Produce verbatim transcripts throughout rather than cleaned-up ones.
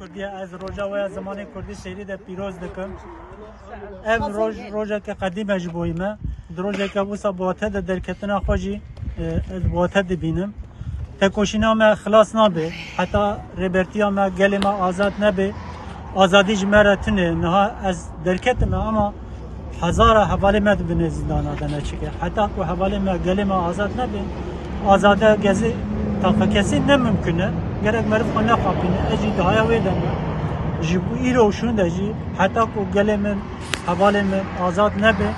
Kurdî, ez roja we ya zimanê kurdî şêrî de pîroz dikim. Ev roj, rojeke qedîm e ji bo me. Di rojeke wisa bi wate de derketina xwe jî, e, ez bi wate dibînim. Tekoşîna me xilas nabe. Heta rêbertiya me, gelê me azad nebe, azadî ji me re tune. Niha ez derketim, ama hezara hevalê me dibine zîndana de neçike. Heta ku hevalê me, gelê me azad nebin, azade gezî taqekesî ne mimkun e. Gerek meriv xwe nexapîne. Ez jî dihaya wê de me. Ji bo îro û şûn de jî, heta ku gelê min, hevalê min azad nebe,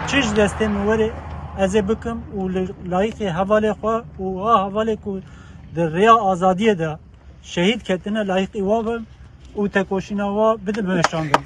çi ji destê min were, ez ê bikim û li layîqî hevalê xwe û a hevalê ku di rêya azadiyê de şehîd ketine, layîqî wa bim û tekoşîna wa bidim meşandin.